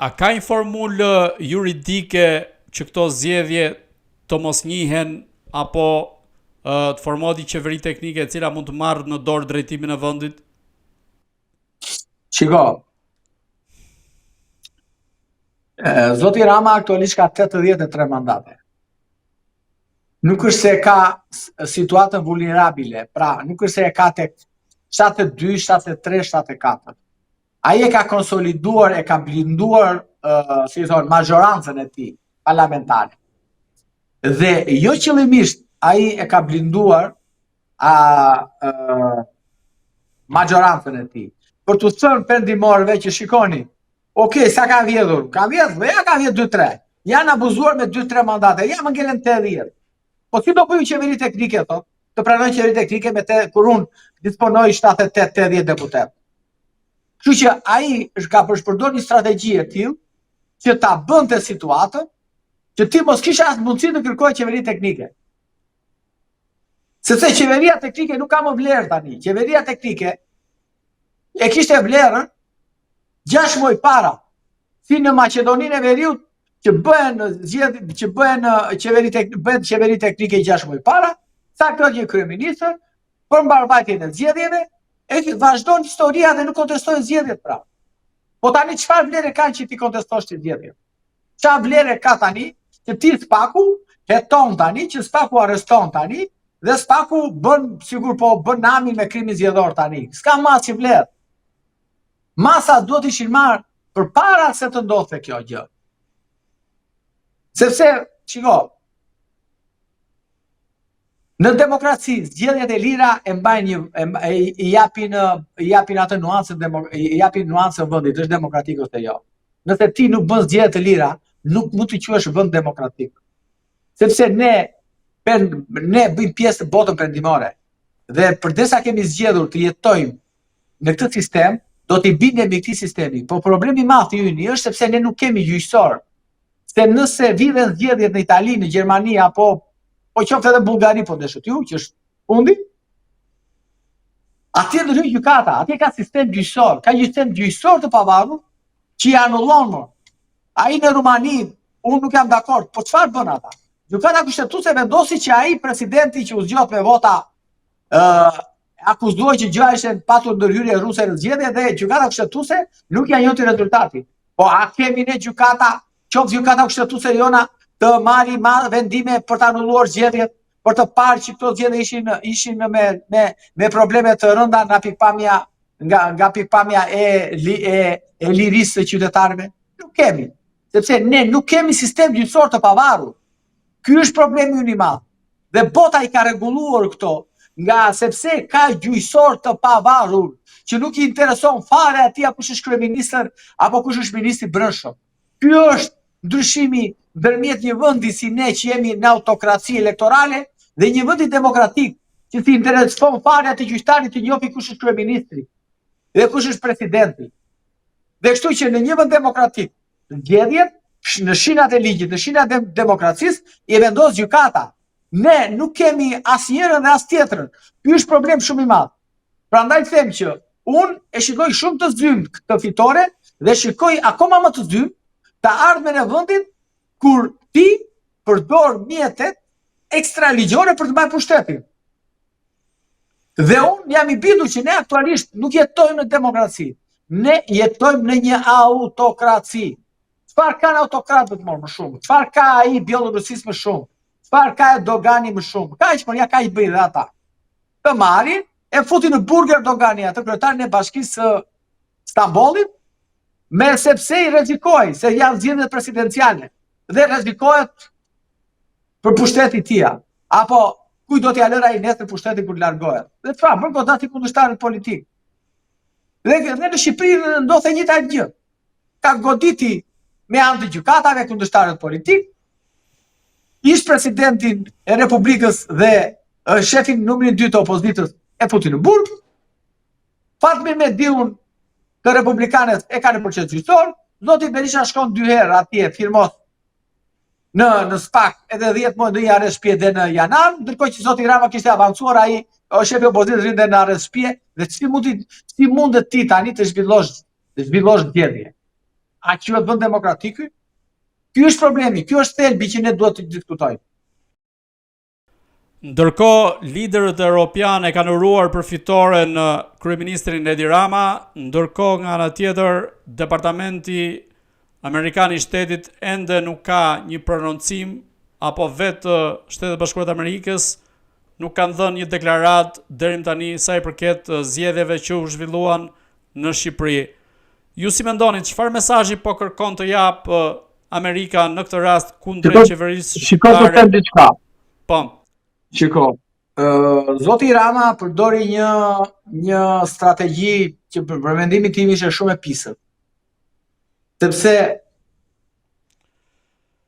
A ka një formulë juridike që këto zgjedhje të mos njihen apo të formohet një qeveri teknike e cila mund të marrë në dorë drejtimin e vendit? Shiko. Zoti Rama aktualisht ka 83 mandate. Nuk është se ka situatën vulnerabile, pra nuk është se e ka tek 72, 73, 74. Ai e ka konsoliduar, e ka blinduar, uh, si i thonë, mazhorancën e tij parlamentare. Dhe jo qëllimisht ai e ka blinduar a, a mazhorancën e tij. Për t'u thënë perëndimorëve që shikoni, ok, sa ka vjedhur? Ka vjedhur, ja ka vjedhur 2-3. Janë abuzuar me 2-3 mandate, ja më ngelen 80. Po si do bëj qeveri teknike, thotë, të pranoj qeveri teknike me te, kur unë disponoj 78-80 deputetë. Kështu që ai është ka përdorur një strategji e tillë që ta bënte situatën që ti mos kishe as mundësi të kërkoje qeveri teknike. Sepse qeveria teknike nuk ka më vlerë tani. Qeveria teknike e kishte vlerën 6 muaj para, si në Maqedoninë e Veriut që bëhen zgjedhje që bëhen qeveri tek bëhen qeveri teknike 6 muaj para, caktohet një kryeministër për mbarëvajtjen e zgjedhjeve, e vazhdon historia dhe nuk kontestohen zgjedhjet pra. Po tani çfarë vlere kanë që ti kontestosh ti zgjedhjet? Çfarë vlere ka tani që ti SPAK-u heton tani, që SPAK-u arreston tani dhe SPAK-u bën sikur po bën namin me krimin zgjedhor tani. S'ka më asnjë vlerë. Masa duhet ishin marrë përpara se të ndodhte kjo gjë. Sepse, shiko, Në demokraci, zgjedhjet e lira e mbajnë një e, e, i japin i japin atë nuancën demo, i japin nuancën vendit, është demokratik ose jo. Nëse ti nuk bën zgjedhje të lira, nuk mund të quhesh vend demokratik. Sepse ne per, ne bëjmë pjesë të botën perëndimore dhe përderisa kemi zgjedhur të jetojmë në këtë sistem, do t'i bindemi këtij sistemi. Po problemi i madh i yni është sepse ne nuk kemi gjyqësor. Se nëse vidhen zgjedhjet në Itali, në Gjermani apo po qoftë edhe në Bullgari po deshët ju, që është fundi, atje ndërhyn gjykata, atje ka sistem gjyqësor, ka një sistem gjyqësor të pavarur që i anullon më. Ai në Rumani, unë nuk jam dakord, po çfarë bën ata? Gjykata kushtetuese vendosi që ai presidenti që u zgjodh me vota ë uh, akuzuar që gjoja ishte patur ndërhyrje ruse në zgjedhje dhe gjykata kushtetuese nuk ia njohti rezultatin. Po a kemi ne gjykata, qoftë gjykata kushtetuese jona të marri marr vendime për të anulluar zgjedhjet, për të parë që këto zgjedhje ishin ishin me me me probleme të rënda nga pikëpamja nga nga pikëpamja e e e lirisë së qytetarëve? Nuk kemi, sepse ne nuk kemi sistem gjyqësor të pavarur. Ky është problemi ynë i madh. Dhe bota i ka rregulluar këto nga sepse ka gjyqësor të pavarur që nuk i intereson fare atij a kush është kryeministër apo kush është ministri i brendshëm. Ky është ndryshimi ndërmjet një vendi si ne që jemi në autokraci elektorale dhe një vendi demokratik që s'i intereson fare atij gjyqtarit të njohë kush është kryeministri dhe kush është presidenti. Dhe kështu që në një vend demokratik Zgjedhjet në shinat e ligjit, në shinat e demokracisë, i vendos gjykata. Ne nuk kemi as njërën dhe as tjetrën. Ky është problem shumë i madh. Prandaj them që unë e shikoj shumë të zymtë këtë fitore dhe shikoj akoma më të zymtë të ardhmen e vendit kur ti përdor mjetet ekstraligjore për të mbajtur pushtetin. Dhe unë jam i bindur që ne aktualisht nuk jetojmë në demokraci. Ne jetojmë në një autokraci. Çfarë kanë autokratët më më shumë? Çfarë ka ai i Bjellorusisë më shumë? Çfarë ka Erdogani më shumë? Kaq, por ja kaq bëjnë dhe ata. Të marrin e futin në burg Erdogani atë kryetarin e bashkisë së Stambollit, me sepse i rrezikoi se janë zgjedhjet presidenciale dhe rrezikohet për pushtetin e tij. Apo kujt do t'ia lërë ai nesër pushtetin kur largohet. Dhe çfarë bën godati kundërshtarët politikë. Dhe dhe në Shqipëri ndodh e njëjta gjë. Ka goditi me anë të gjykatave kundërshtarët politikë, ish presidentin e Republikës dhe shefin numrin 2 të opozitës e futi në burg. Fatmir Mediun të Republikanës e ka në proces gjyqësor, zoti Berisha shkon dy herë atje firmos në në SPAK edhe 10 muaj ndonjë arrest shtëpie deri në janar, ndërkohë që zoti Rama kishte avancuar ai o shefi i opozitës rrinte në arrest shtëpie dhe si mund ti si mundet ti tani të zhvillosh të zhvillosh zgjedhje. A quhet vend demokratik ky? Ky është problemi, ky është thelbi që ne duhet të diskutojmë. Ndërkohë, liderët europianë e kanë uruar për fitoren kryeministrin Edi Rama, ndërkohë nga ana tjetër, Departamenti Amerikan i Shtetit ende nuk ka një prononcim apo vetë Shtetet e Bashkuara të Amerikës nuk kanë dhënë një deklaratë deri më tani sa i përket zgjedhjeve që u zhvilluan në Shqipëri. Ju si mendoni çfarë mesazhi po kërkon të japë Amerika në këtë rast kundrejt qeverisë shqiptare? Shiko të them diçka. Po. Shiko, ë zoti Rama përdori një një strategji që për, për mendimin tim ishte shumë e pisët. Sepse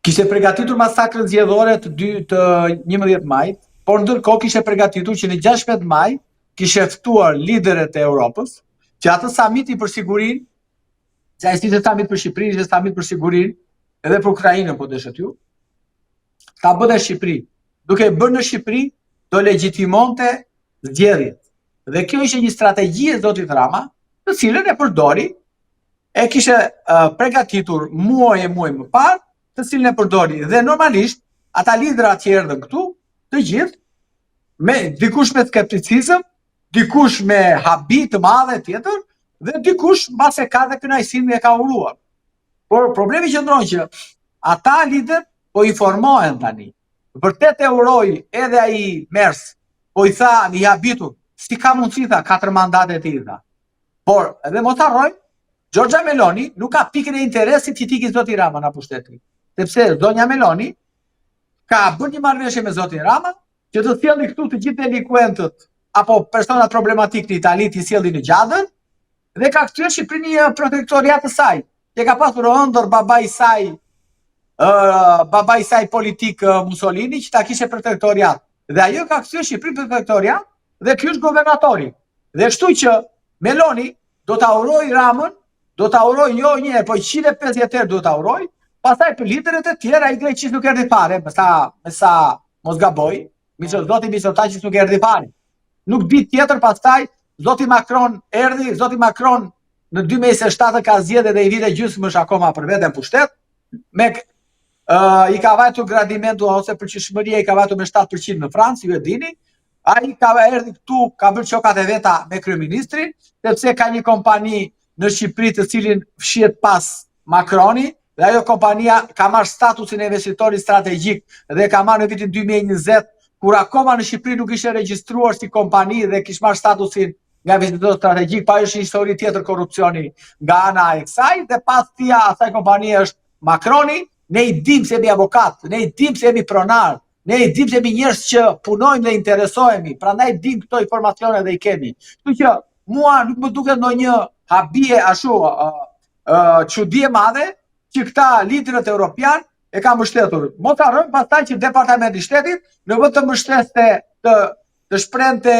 kishte përgatitur masakrën zgjedhore të 2 të 11 majit, por ndërkohë kishte përgatitur që në 16 maj kishte ftuar liderët e Europës që atë samiti për sigurinë Se ai s'ishte samit për Shqipërinë, ishte samit për sigurinë, edhe për Ukrainën po deshët ju. Ta bënte në Shqipëri. Duke e bërë në Shqipëri, do legjitimonte zgjedhjet. Dhe kjo ishte një strategji e zotit Rama, të cilën e përdori, e kishte uh, pregatitur muaj e muaj më parë, të cilën e përdori. Dhe normalisht, ata liderat që erdhën këtu, të gjithë, me dikush me skepticizëm, dikush me habi të madhe tjetër dhe dikush mbase ka dhe kënaqësinë e ka uruar. Por problemi qëndron që ata lider po informohen tani. Vërtet e uroi edhe ai Merz, po i tha i habitur, si ka mundësi tha katër mandate ti tha. Por edhe mos harrojmë, Giorgia Meloni nuk ka pikën e interesit që t'i ikë zoti Rama nga pushteti. Sepse zonja Meloni ka bërë një marrëveshje me zotin Rama që të sjelli këtu të gjithë delikuentët apo personat problematik në Itali t'i sjelli në Gjadër dhe ka kthyer Shqipërinë një protektoriat të saj. Që ka pasur ëndërr babai i saj ë babai i saj politik Mussolini që ta kishte protektoriat. Dhe ajo ka kthyer Shqipërinë protektoriat dhe ky është guvernatori. Dhe kështu që Meloni do ta urojë Ramën, do ta urojë jo një herë, po 150 herë do ta urojë. Pastaj për liderët e tjerë ai Greqisë nuk erdhi fare, me sa me sa mos gaboj, Miço zoti Mitsotakis nuk erdhi fare. Nuk di tjetër pastaj, zoti Macron erdhi, zoti Macron në 2027 ka zgjedhje dhe një vit e gjysmë është akoma për veten në pushtet, me uh, i ka vajtur gradimentu ose pëlqyeshmëria i ka vajtur me 7% në Francë, ju e dini, ai ka erdhi këtu, ka bërë qokat e veta me kryeministrin, sepse ka një kompani në Shqipëri të cilin fshihet pas Macroni, dhe ajo kompania ka marrë statusin e investitorit strategjik dhe ka marrë në vitin 2020, kur akoma në Shqipëri nuk ishte regjistruar si kompani dhe kish marrë statusin nga investitor strategjik, pa është një histori tjetër korrupsioni nga ana e kësaj dhe pas tij asaj kompanie është Macroni, ne i dim se jemi avokat, ne i dim se jemi pronar, ne i dim se jemi njerëz që punojmë dhe interesohemi, prandaj dim këto informacione dhe i kemi. Kështu që mua nuk më duket ndonjë habie ashtu çudi e madhe që këta liderët europian e kanë mbështetur. Mos harrojmë pastaj që Departamenti i Shtetit në vend të mbështeste të të shprehte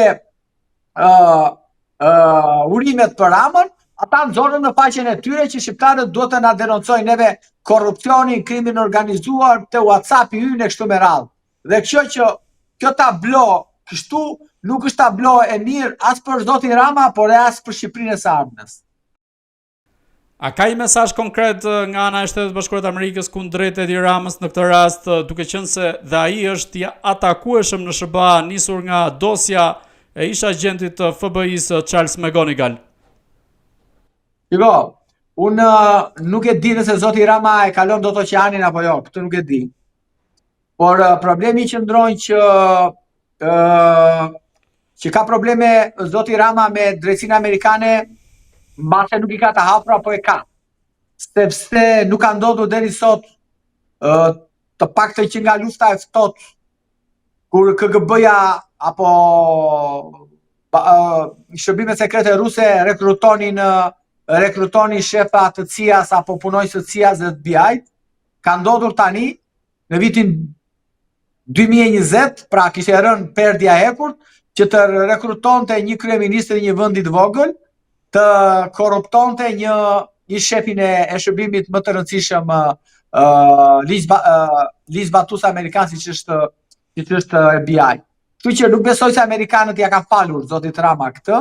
ë uh, uh, urimet për Ramën, ata nxorën në faqen e tyre që shqiptarët duhet të na denoncojnë neve korrupsionin, krimin e organizuar, te WhatsApp-i ynë e kështu me radhë. Dhe kjo që kjo tablo kështu nuk është tablo e mirë as për zotin Rama, por e as për Shqipërinë e së ardhmes. A ka një mesazh konkret nga ana e Shteteve të Bashkuara të Amerikës kundrejt Edi Ramës në këtë rast, duke qenë se dhe ai është i atakueshëm në SHBA nisur nga dosja e ish agjentit të FBI-së Charles McGonigal? Shiko, unë nuk e di nëse zoti Rama e kalon dot oqeanin apo jo, këtë nuk e di. Por problemi qëndron që ë që ka probleme zoti Rama me drejtësinë amerikane, mbase nuk i ka të hapura, po e ka. Sepse nuk ka ndodhur deri sot ë të paktën që nga lufta e ftohtë kur KGB-ja apo shërbimet sekrete ruse rekrutonin rekrutonin shefa të CIA-s apo punonjës të CIA-s dhe FBI-t, ka ndodhur tani në vitin 2020, pra kishte rënë perdja e hekurt, që të rekrutonte një kryeministër i një vendi të vogël, të korruptonte një një shefin e, e shërbimit më të rëndësishëm uh, ligj uh, ligjzbatues amerikan siç është siç është FBI. Kështu që nuk besoj se amerikanët ia kanë falur zotit Rama këtë.